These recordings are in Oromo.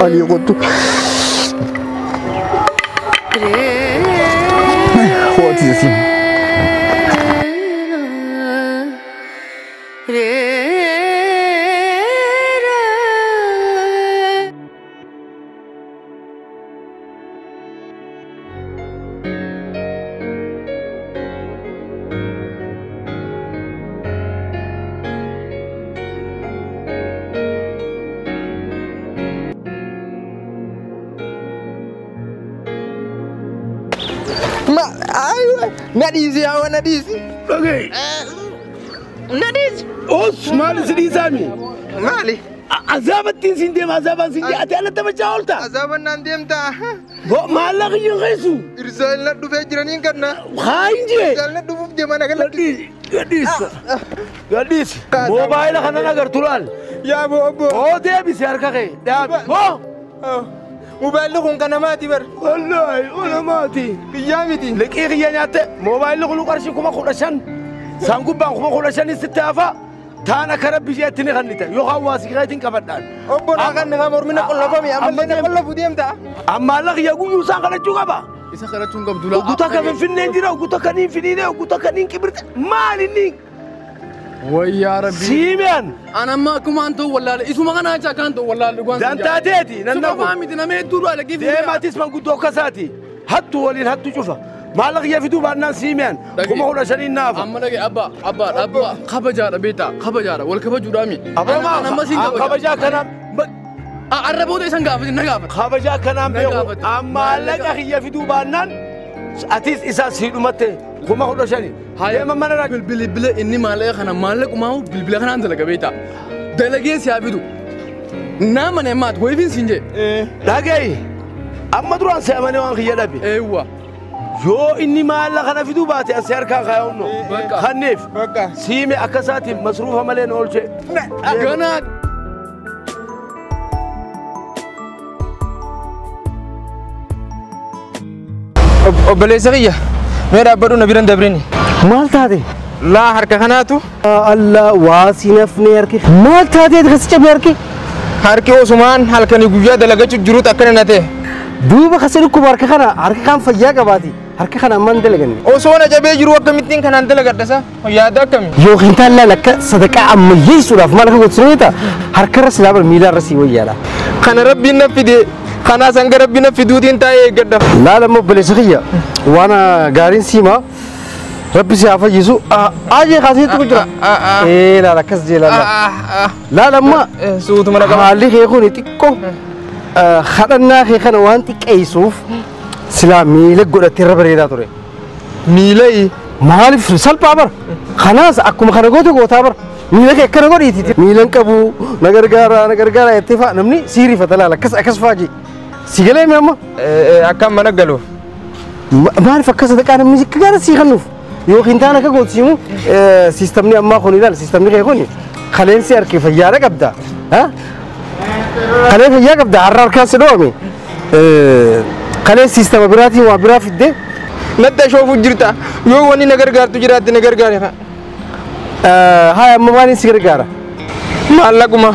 Alii kottu. What is it? Not easy, I want not easy. Okay. Not easy. Oh, small is it, Sammy? Mali. Azabatin Sindim, Azaban Sindi, Atala Tamajalta. Azaban Nandemta. What Malak Yuresu? Irzal not to Vegeran Kana. Hinge. Not to Jemana. Gadis. Mobile Hananagar Tural. Ya Bobo. Oh, Davis Yarkake. Oh. Mobile kun kana maati bar. Wallahi ona maati. Kiyyaa miti. Liqii kiyya nyaatte moobaayilli kun qarshii 15,000 saangubbaan 15,000 sitti hafa taan akka rabbi isheetti ni kennite yookaan waa sigareetiin qabadhaan. Obbo naa kan nama mormina qollofame ammallee na qollofu deemta. Amma alla kiyya guyyuu isaan kadhachuu qaba. Isa kadhachuun qabdu laa. Oguta akka Finfinneen jira oguta akka niin finiinee oguta akka niin qibirte maal inni? Wayyaa rabbi. Siimeen. An amma akkumaan ta'u wallaale isuma kana acha akkaan ta'u wallaale dhugaan. Dantaateeti nan Suma faa miti nama hedduu du'a lakkii fi. Deematis manguddoo akkasaati. Hattu waliin hattu cufa. Maallaqa kiyya fiduu baannaan siimeen 15,000 naafa. Amma dhage abba abba abba kabajaadha beektaa kabajaadha wal kabajuudhaami. Abamaa Amma siin kabaja. kabajaa kanaan Arra booda isan gaafate na gaafate. kabajaa kanaan Na beeku. gaafate. Maallaqa kiyya fiduu baannaan atis isaa sii dhumatte 15,000. Deema mana irraa. Bilbila inni maallaqa kana maallaqumaa bilbila kanaan dalaga beektaa. Dalagee si haa fidu. Naa mana maat wayifiin siin jee. Dhaga'i. Amma duraan se'amanii waan kiyya dhabe. Eewwa. Yoo inni maallaqa kana fiduu baate asii harkaan kaayonno. Bakka. Kanneef. Bakka. Siime akka isaatiin masruufa malee na oolche. Ganaa. Obboleessa kiyya mee dhaabbadhu na biran dabrini. Maal taate? Laa harka kanaatu Allah waa si nafne harki. Maal taatee kasi cabe harki? Harki osumaan halkanii guyyaa dalagachuu jirutu akkana na ta'e. Duuba kasi dhukkuba harka kana harka kaan fayyaa qabaati. Harka kana ammaan dalaganne. Osoo na cabee jiru akkamittiin kanaan dalagadhasa yaada akkami? Yookiin taallaan akka sadaqaa ammayyeessuudhaaf maal akka gootu beektaa? Harkarra silaa bar miilarra sii wayyaadha. Kana rabbiin na fide kanaas hanga rabbiin na fiduutiin taa'ee eeggadha. Laala amma obboleessa kiyya waan gaariin siimaa rabbi si haa fayyisu. Aajee kaasee jira. Ee laala akkas jee laala. Laala amma Suutuma na qaba. haalli kee kun xiqqoo kadhannaa kee kana waan xiqqeessuuf silaa miila godhattee irra bareedaa ture. Miilayi. Maaliif salphaa bara? Kanaas akkuma kana goote gootaa bara. Miila kee akkana godhiiti. Miilan qabu na gargaara na gargaara jettee fa'a namni siirifata laala akkas akkas fa'aa jee. Si galee mi amma? Akkam mana galuuf. Maaliif akkas sadaqaa namni akka gaara sii kennuuf? Yookiin taan akka gootu siimu siistamni ammaa kun ilaala siistamni kee kun kaleensi harkee fayyaadha qabda. Kalee fayyaa qabda har'a harkaan si dhoome. Kalee siistama biraatiin waa biraa fiddee Natti ashoofu jirta yoo wanni na gargaartu jiraatte na gargaare. Haa amma maaliin si gargaara? Maallaquma.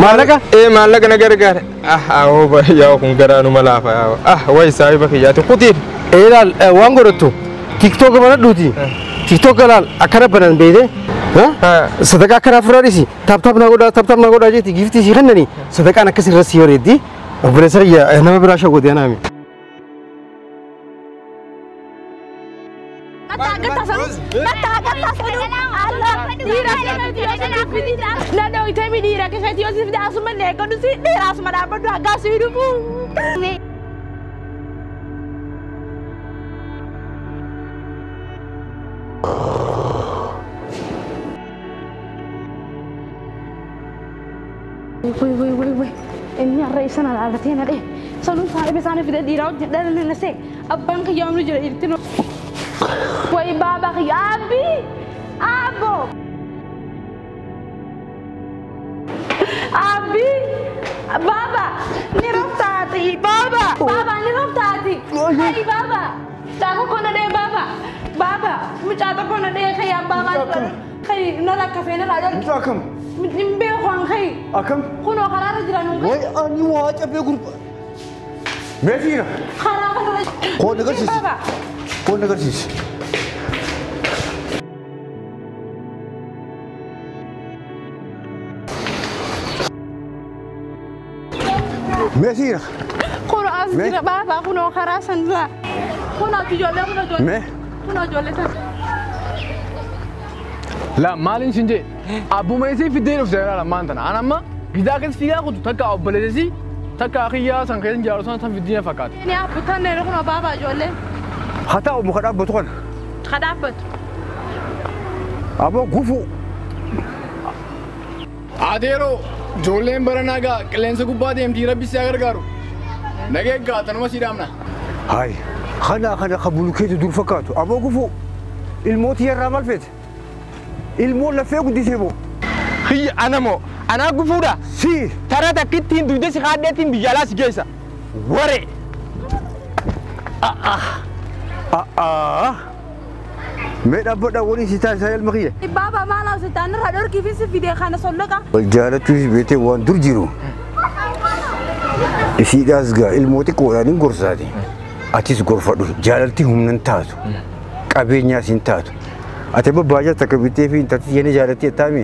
Maallaqa? Ee maallaqa na gargaare. Ah oo yaa kun garaanuma laafa yaa. Ah wayi saahiba kiyyaati kutiif. Ee laal waan godhattu TikTok banadhuuti. TikTok laal akkana banan beeyte. Sadaqaa akkana ofirraa dhisi tap tap na godhaa tap tap na godhaa jeeti giiftii sii kennani sadaqaan akkas irra sii bareeddi. Obboleessa kiyya nama biraa shawwate anaami. Wait, wait, wait, wait. Inni har'a ibsan alaalatee na dhee. Sanuun saahiba isaanii fidee dhiiraa hojii dhala na see. Abbaan kiyyaa humni jira dhiirti nu. Wayi baabaa kiyya abbii abbo. Abbii baaba ni raftaati baaba baaba ni raftaati. Ayi baaba mucaa tokko na dhee baaba baaba mucaa tokko na dhee kiyyaa baabaa kiyya na lakkafee na laa. Hin beeku. ka'e. Akkam? Kunoo karaarra jira nuun ka'e. Way ani waa cabee gurba. Meetiira. Karaa kanarra. Koon agarsiisi. Koon agarsiisi. Meetiira. Kunoo as jira baabaa kunoo karaa san dura. Kunoo ijoollee kunoo ijoollee. Mee. Kunoo ijoollee sana. La maaliin sin jee abbuma isii fiddee dhufte laala maan tana an amma gidaa keessa fiigaa kutu takka obboleessii takka akiyyaa san keessa jaaru san san fiddina fakkaate. Ni abbutan ne kunoo baabaa ijoollee. Haa ta'u muka dhaabbatu kana. Ka dhaabbatu. Aboo gufuu. Adeeroo ijoolleen baranaa gaa qilleensa gubbaa deemtii rabbi si haa gargaaru. Nagee gaa tanuma sii dhaamna. Hayi kana kana ka bulukeetu dur fakkaatu aboo gufuu ilmooti yarraa maal feete? Ilmoo lafee guddisee boo. Hiyya ana moo anaa gufuudha. Si. Tara takkittiin dugda si kaadheetiin biyya alaa si geessa. Waree. Mee dhaabbadhaa waliin si taasisaa ilma kiyya. Baabaa maal hawwisitaan irraa dhorkii fi si fidee kana solloqa. Wal jaalachuus beetee waan dur jiru. Isiidhaas gaa ilmoo xiqqoodhaan hin gorsaati. Atis gorfadhu jaalalti humna hin taatu. Qabeenyaas hin taatu. Ati babbaajaa takka bittee fi intalti jennee jaalattee taame.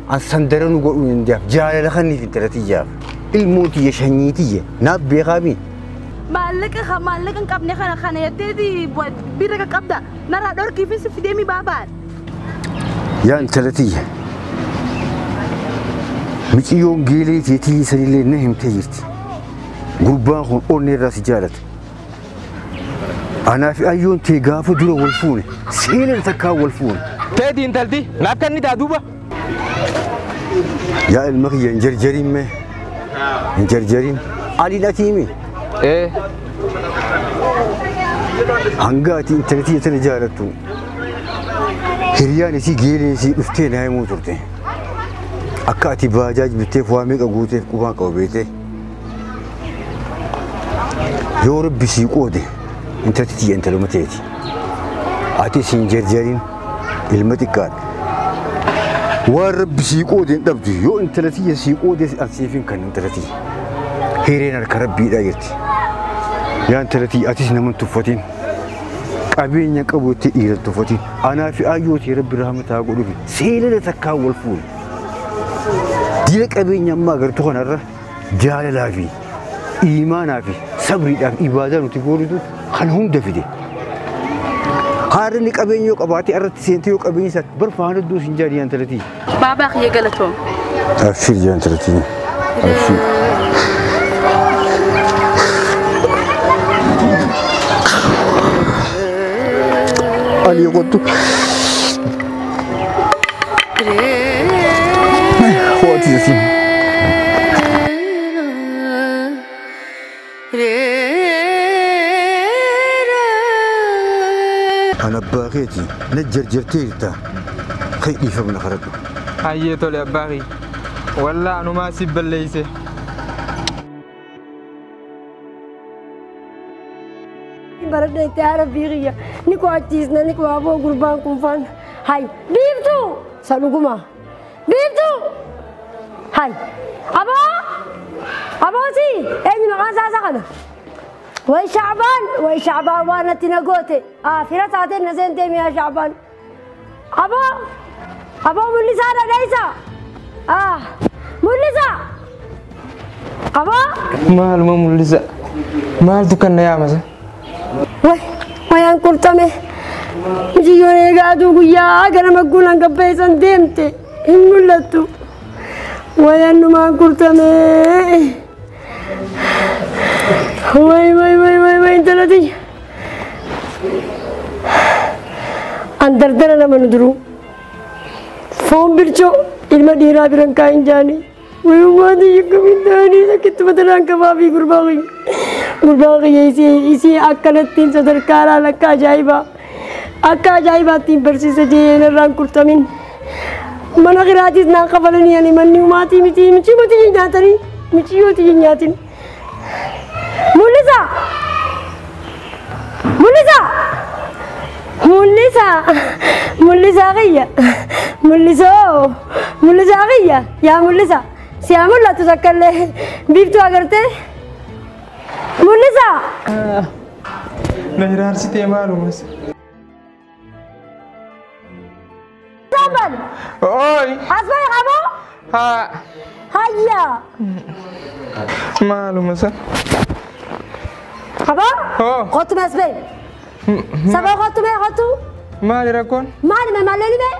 An sandara nu godhuu hin jaaf jaalala kaniif intalatti jaaf. Ilmoo tiyya shanyii tiyya naaf beekaami. Maallaqa maallaqa hin qabne kana kana jetteeti bira qabda narraa dhorkii fi si fidee mi baabaan. Yaa intala tiyya. Miciyyoon geelee teetii sanillee na himtee jirti. Gurbaan kun onnee irraa si jaalata. Anaa fi ayyoon tee gaafa dura wal fuune seenan takkaa wal fuune. Teeti intalti naaf kan taa duuba. Yaa ilma kiyya hin jarjariin mee hin jarjariin aliin ati himi. Hanga ati intala tiyya tana jaalattu hiriyaan isii geeleen isii dhuftee na himuu turte. Akka ati baajaaj bitteef waa meeqa guuteef qubaan qaba beetee. Yoo rabbi sii qoode intalti tiyya intaluma teeti. Ati siin jarjariin ilma xiqqaadha. Waan rabbi sii qoode hin dhabdu yoo intala tiyya sii qoode an siif hin kennu intala tiyya. Hireen harka rabbiidhaa jirti. Yaa intala tiyya atis nama hin tuffatin. Qabeenya qabu itti dhiira hin tuffatin. Anaa fi ayyootii rabbi rahmataa godhuuf seelala takkaa wal fuune. Diina qabeenya ammaa agartu kanarra jaalalaa fi iimaanaa fi sabriidhaaf ibaadaa nuti goonutu kan hunda fide. Haarri qabeenya yoo qabaate irratti seentee yoo qabeenya isaatti bar faana duus hin jaadi intala tiyya. Baabaa kiyya galatoom. Abshir yaa intala tiyya. Abshir. Ali qottu. Hooti isin. Ana abbaa keeti na jarjartee jirta. Kai dhiifama na kadhadhu. Hayyee tole abbaa kiyya. Wallaa anumaa si balleeyse. Baradha itti haara biiriyya ni qo'achiisna ni qo'aaboo gurbaan kun faan hay biiftuu sadhuguma biiftuu hay aboo abooti eenyu maqaan isaa isa kana way shacbaan way shacbaan waan natti na goote fira taatee na seentee miyaa shacbaan aboo aboo mul'isaa dhadheessa mul'isaa aboo. Maaluma mul'isa maaltu kan na yaamasa. Way, wayaan qurxame. Mucayyoon eegaa aduu guyyaa gara magguulaan gabbeessan deemte hin mul'attu. Wayaan numaan qurxame. Way, way, way, way, way, intala tiyya. An dardara nama nu duruu. Foon bilchoo ilma dhiiraa biran kaa'in jaanii. Wayummaa tiyya akkamiin ta'anii akkitti mataraan qabaa fi gurbaa kiyya. Gurbaa kiyya isii akkanattiin sadarkaa laala akka ajaa'ibaa akka ajaa'ibaattiin barsiisa jee irraan qurxamin. Mana kiraatis naan kafalanii ani manni umaatii miti michiyooti hin nyaatanii michiyooti hin nyaatin. Mul'isaa! Mul'isaa! Mul'isaa! Mul'isaa kiyya! Mul'isoo mul'isaa kiyya yaa mul'isa si haa mul'atu takkallee biiftuu agartee mul'isaa. Na hiraarsitee maalumas. Saban. Oi. Asbay qaboo. Haa. Hayya. Maaluma san. Qaboo. Hoo. Kottu mee asbay. Saboo kottu mee kottu. Maali rakkoon? Maali mee maalleen mee?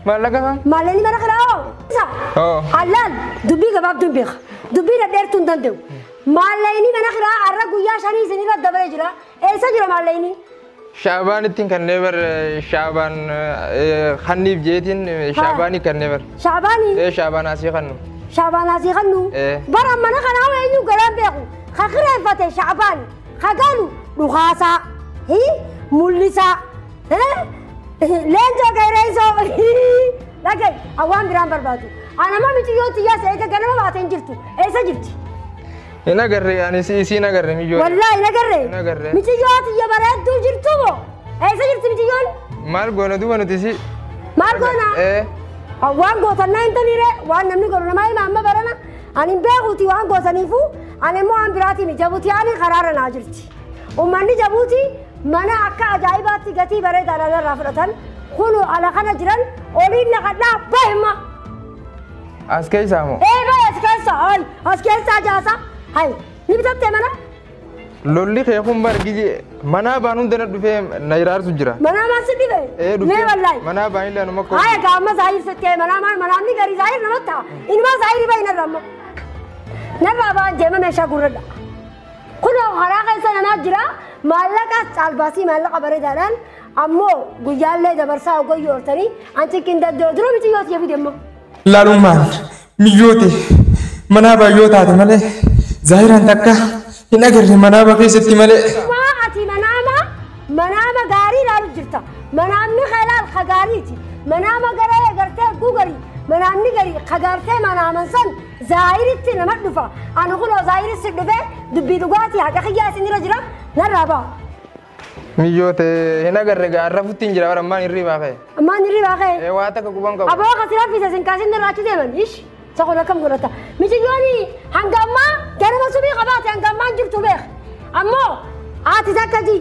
Maallaqa kam? Maalleen mana kiraa. Hoo. Halal dubbii gabaabduun beeka. Dubbii dhadheertuu hin danda'u. Maalleen mana kiraa har'a guyyaa 5 isinirra dabaree jira. Eessa jira maalleen? Shaabaan ittiin kanneen bar Shaabaan hanniif jeetiin Shaabaanii kanneen bar. Shaabaanii? Ee Shaabaan asii kannu. Shaabaan asii kannu? Bara mana kanaa eenyu galaan beeku. Ka kireeffate Shaabaan ka galu dhukaasaa mul'isaa leencoo qeerreessoo dhagaye awwaan biraan barbaadu. Anama mitiyyoo xiyyaas eega ganama baateen jirtu eessa jirti? Hin agarre ani isiin agarre miyyoo. Wallaahi hin agarre. Hin agarre. Mitiyyoo xiyya bareedduu jirtu moo? Eessa jirti mitiyyoon? Maal goona duuba nuti si? Maal goona? Waan gootannaa hin taniire waan namni godhu namaa hima amma barana ani hin beekuuti waan gootaniifu ani immoo waan biraatiin Jabuutii ani karaarra naa jirti. Uummanni Jabuutii mana akka ajaa'ibaatti gatii bareedaadhaan irraa fudhatan kun ala kana jiran oliin naqadhaa bahima. As keessaa moo? Ee bahe as keessa as keessaa jaasa. Hay ni bitattee mana? Lolli kee kun bar gijee manaa baan hunda na dhufee na hiraarsu jira. Manaa maal si dhibe? Ee dhufee. Mee wallaahi. Manaa baan illee anuma koo. Haya gaamma zaayir sittee manaa maal manaamni garii zaayir namatti ta'a. Inumaa zaayiri bahi narra amma. Narraa ba'an jeema meeshaa gurradha. Kunoo karaa keessa namaa jira maallaqa caalbaasii maallaqa bareedaadhaan ammoo guyyaallee dabarsaa ogoyyoo hortanii anci qindaddoo dura mitiyyoo siya fide immoo. Laalummaan miyyoote manaa baay'oo taate malee zaayiraan takka hin agarre manaaba keessatti malee. Waa ati manaama manaama gaarii ilaalu jirta. Manaamni khalaal khagaariiti. Manaama garee gartee gugarii. Manaamni garii khagaartee manaaman san zaayiritti nama dhufa. Ani kunoo zaayiritti dhufe dubbii dhugaatii haqa kiyyaa isinirra jira narraa ba'a. Miyyoote hin agarre gaarra futtiin jira bara ammaan hirribaa ka'e. Ammaan hirribaa ka'e. Ee waa takka quban qabu. Aboo kasira fiisa sin kaasin irraa achi deeman ish. Saqoon akkam godhata. Miciyyooni hanga ammaa ganama subii qabaate hanga ammaa hin jirtu beek. Ammoo haati takka ji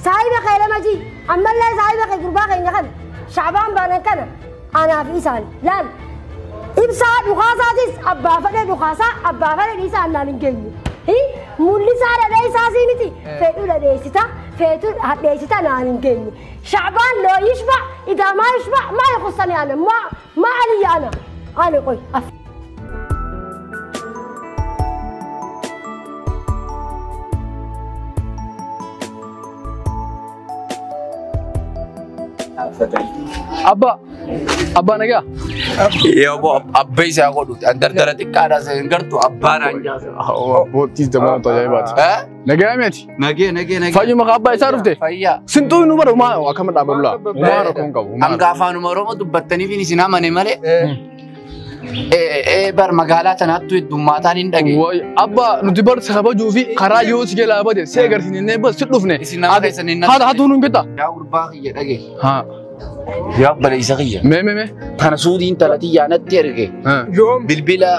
saayiba kee lama ji ammallee saayiba kee gurbaa keenya kana Shaabaan baanan kana anaaf isaan laal. Ibsaa dhukaasaatis abbaa fedhe dhukaasaa abbaa fedhe dhiisaa annaan hin geenye. Mul'isaa dhadheessaa sii miti fedhuu dhadheessita feetuu hadheessita naan hin geenye. Shaabaan loo yishba idaa maa yishba maa yakussani ana maa aliyya ana ani qoy. Abba, abba nagaa. Yoo bo abbaa isaa godhu dardara xiqqaadhaa hin gartu abbaa naan jaasa. Abbootii jamaa tajaajilaati. Nagaa miti. Nagee nagee nagee. Fayyuma abbaa isaa dhufte. Fayyaa. Sintuu nu bara umaa akkama dhaabalu laa. Umaa rakkoon qabu. Hanga afaanuma Oromoo dubbattaniif isin amane malee. Bar magaalaa tanaattu heddummaataan hin dhageenye. Abbaa nuti bar kabajuu fi karaa yoo si jalaa bade si agarsiisnee bas si dhufne. Isin nama keessan hin Haa tuu nuun bitta. Yaa gurbaa kiyya dhagee. Haa. Yaa baleessa kiyya. Mee mee mee. Tana suudiin talatii natti erge. Bilbila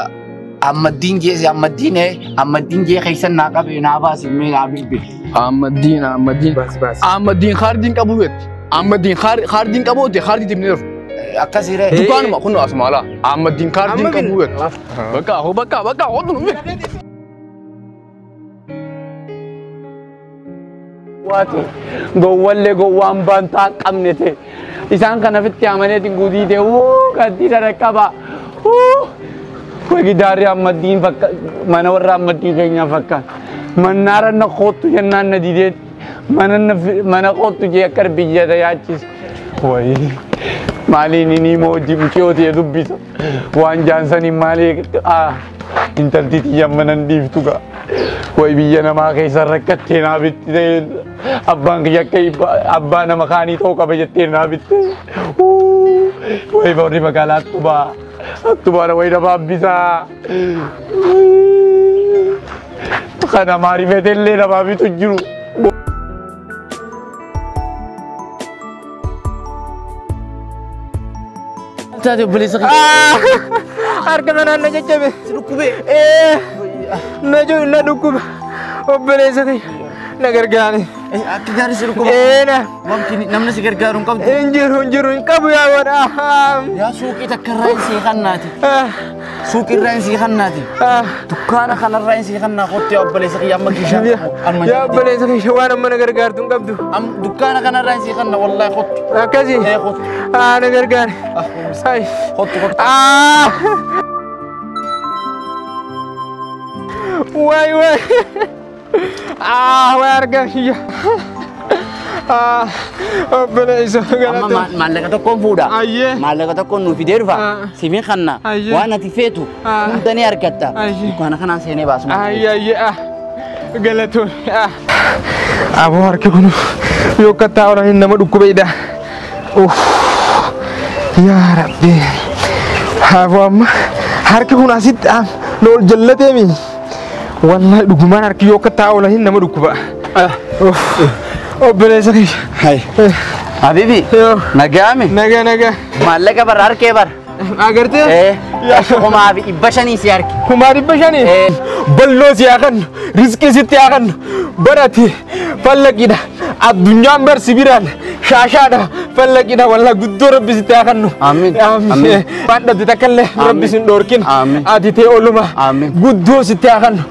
Ammaddiin jeese Ammaddiin Ammaddiin jee keessan naa qabe naa baasi mee naa bilbili. Ammaddiin Ammaddiin. Ammaddiin kaardiin qabu beekti. Ammaddiin kaardiin qabu jettee kaardii timnee dhufu. Akkasiree. Dukaanuma kun asuma alaa. Ammaddiin kaardiin qabu beekti. Bakka hoo bakka bakka hoo nu beekti. Waati gowwallee gowwaan baantaa qabne ta'e isaan kana fitti amaneetiin guutii ta'e wuu gaddii dhadhaqqaba wuu gidaarri Ammaddiin fakka mana warra Ammaddiin keenyaa fakkaata mannaara na koottu jennaan na didee mana koottu jee akka biyya ta yaachise wayii maaliin inni immoo hojii mucayoo ta'e dubbisa waan jaansaniin maalii intalti xiyya mana hin dhiiftu gaa. Way biyya namaa keessa rakkattee naa bitti abbaan kiyya akka abbaa nama kaanii ta'uu qaba jettee naa bitte. Way warri magaalaa attubaa attubaadha way nama hambisaa. Kana maarifete illee namaa bitu hin jiru. taate obboleessa kee? Harka kanaan na caccabe. Si dhukkube? Na dhukkuba. Obboleessa kee na gargaari. Akka gaarii si dhukkuba? Na. Wanti namni si gargaaru hin qabdu? Hin jiru hin jiru hin qabu yaa godha. Yaa suuqii takka irraa hin seeqannaati. Suuqii irraa hin seeqannaati. Dukkaana kanarraa hin seeqannaa kottu yaa obboleessa kiyya amma kishaa qabu. Yaa obboleessa kiyya waan amma na gargaartu hin qabdu. Dukkaana kanarraa hin seeqanna wallaahi kottu. Akkasii? Kottu. Na gargaari. Kottu kottu. Waay waay. Waay argaa kiyya. Obboleessa Amma maallaqa tokkoon fuudha. Maallaqa tokkoon nuu fidee dhufa. Siifin kanna. Waan ati feetu hunda ni argatta. Dukkaana kanaan seenee baasu. Ayyee galatoon. Aboo harki kun yoo kattaa oolan nama dhukkubeedha. Yaa Rabbi. Aboo amma harki kun asitti na ol jallateemi. Wallahi dhugumaan harki yoo kattaa oolan nama dhukkuba. Obboleessa kiyya. Habibi. Nagaame. Nagaa nagaa. Maallaqa bara harkee bara. Agartee? 1500 si harki. 1500? Balloo si haa kennu, riskii sitti haa kennu, barati fallaqiidha. Addunyaan bar sibiraan shaashaadha fallaqiidha wallahi guddoo rabbi sitti haa kennu. Amiin. Amiin. Waan dhabde takka illee rabbi sin dhoorkin. Ati ta'e oluma. Guddoo sitti haa kennu.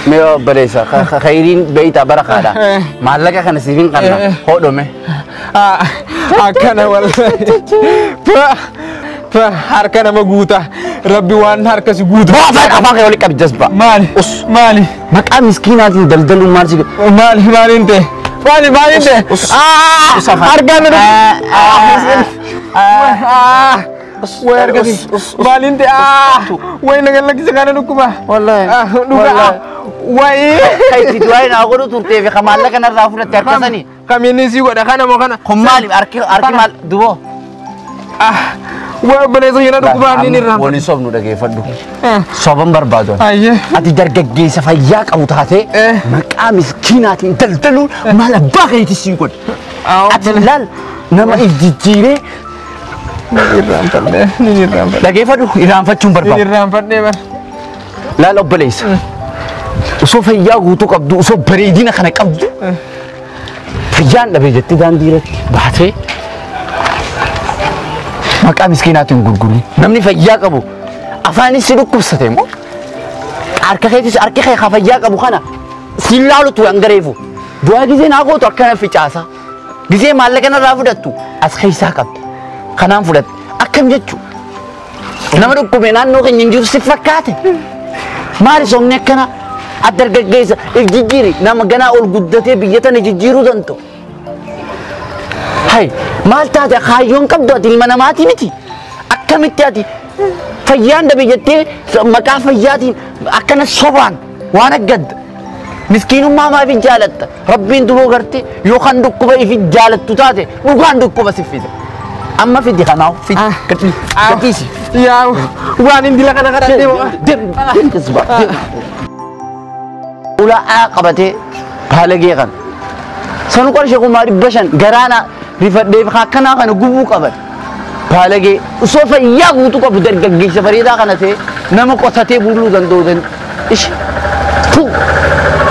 Mee obboleessa khayriin beeytaa bara kaadha. Maallaqa kana siifin qabna hodhome. Akkana wallahi. Harka nama guuta. Rabbi waan harka si guuta. Afaan kee walitti qabi jazba. Maali? Maali? Maqaa miskiinaatiin daldaluun maal si Maali maaliin ta'e? Maali maaliin ta'e? Harkaan na Way harka si. Maaliin ta'e? Way nagan lakkisa kana dhukkuba. Wallahi. Dhugaa. Way. Kayti du'aa naa godhu turtee fi maallaqa narraa fudhatte harka sanii. Kamiin si godha kana moo kana? Kun maali harki maal duboo? Way obboleessa yana dhukkubaa ni irraa. Wani sobnu dhageeffadhu. Soban barbaadu. Ayyee. Ati dargaggeessa fayyaa qabu taatee maqaa miskiinaatiin daldaluun maal abbaa keetii siin godha. Ati laal nama if jijjiiree. Irraanfadhee ni irraanfadhe. Dhageeffadhu irraanfachuun barbaadu. Irraanfadhee bara. Laal obboleessa. Osoo fayyaa guutuu qabdu osoo bareedina kana qabdu fayyaan dhabee jettee daandii irratti baatee maqaa miskiinaatiin gurguru. Namni fayyaa qabu afaanis si dhukkubsate immoo harka keetis harki kee fayyaa qabu kana si laalutu hangareefu. Du'aa gisee naa gootu akkana ficaasa. Gisee maallaqa narraa fudhattu as keessaa qabda. Kanaan fudhatte akkam jechuu nama dhukkube naannoo keenya hin jiru si fakkaate. Maali somni akkana dargaggeessa if jijjiiri nama ganaa ol guddatee biyya tana jijjiiruu danda'u. Hai maal taate kaayyoon qabdu ati ilma namaati miti. Akkamitti ati fayyaan dhabe jettee maqaa fayyaatiin akkana sobaan waan aggadda. Miskiinummaa maaf hin jaalatta? Rabbiin duboo garte yookaan dhukkuba if jaalattu taate dhugaan dhukkuba si fida. Amma fidi kanaaf fidi gadhiisi. Yaa waan hin dila kana kadhadhee moo? Deem jazbaa deem. Ulaa qabatee baalagee kana. Sanu qarshii 500 garaana rifadhee akkanaa kana gubuu qaban. Baalagee osoo fayyaa guutuu qabu dargaggeessa bareedaa kana ta'e nama qotatee buluu danda'u ishi tu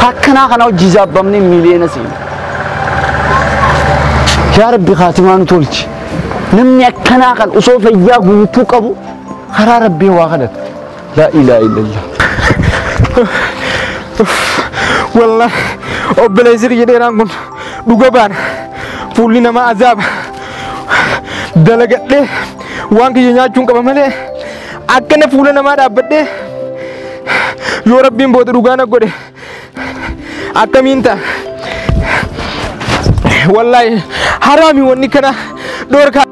akkanaa kana hojii zaabbamne miiliyoona seena. Yaa Rabbi kaatimaa nu tolchi. Namni akkanaa kan osoo fayyaa guutuu qabu karaa Rabbii waa kadhata. Laa ilaaha illallah. Wallahi obboleessi kiyya dheeraan kun dhuga baana fuulli namaa azaaba dalagadhee waan kiyya nyaachuun qaba malee akkana fuula namaa dhaabbadhee yoo rabbiin booda dhugaa na godhe akkamiin ta'a? Wallahi haraami wanni kana dhoorkaa.